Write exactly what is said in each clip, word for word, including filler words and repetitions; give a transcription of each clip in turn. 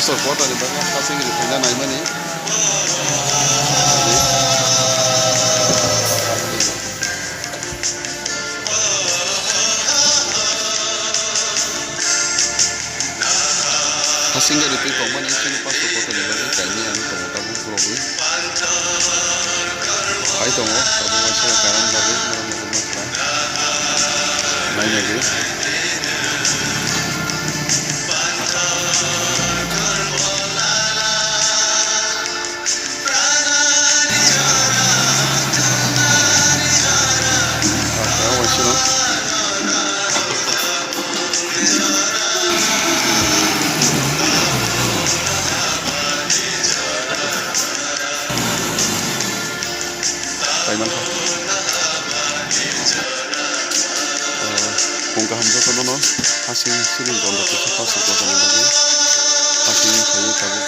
Pastor quarter ni bagwi hasing rwphaina naimani. Hasing rwphi tongmani chini pastor quarter ni bagwi kainwi ang tongo tabuk borogwi. Phai tongo tabuk waisa kainani bagwi borok nugwi mankha. Nainaiwi. Paimankha. Phung kaham jotono no hasing siring tongo kisa pastor quarter ni bagwi hasing phaiwi tabuk.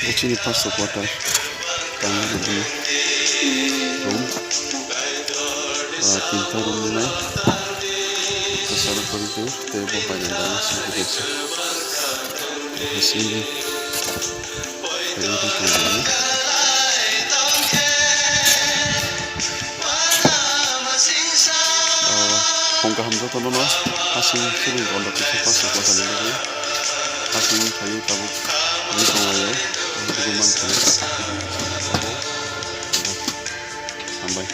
Bo chini pastor quarter. Tamo rwdi room. Ah, tinta room nai. Bwsarok kwrwi khe tei bo bairani bagwi simi rwkha. Hasing rwdi. Phung kaham jotono no hasing siring tongo kisa pastor quarter ni bagwi hasing phaiwi tabuk wngwi tonglaio. Abo hambai.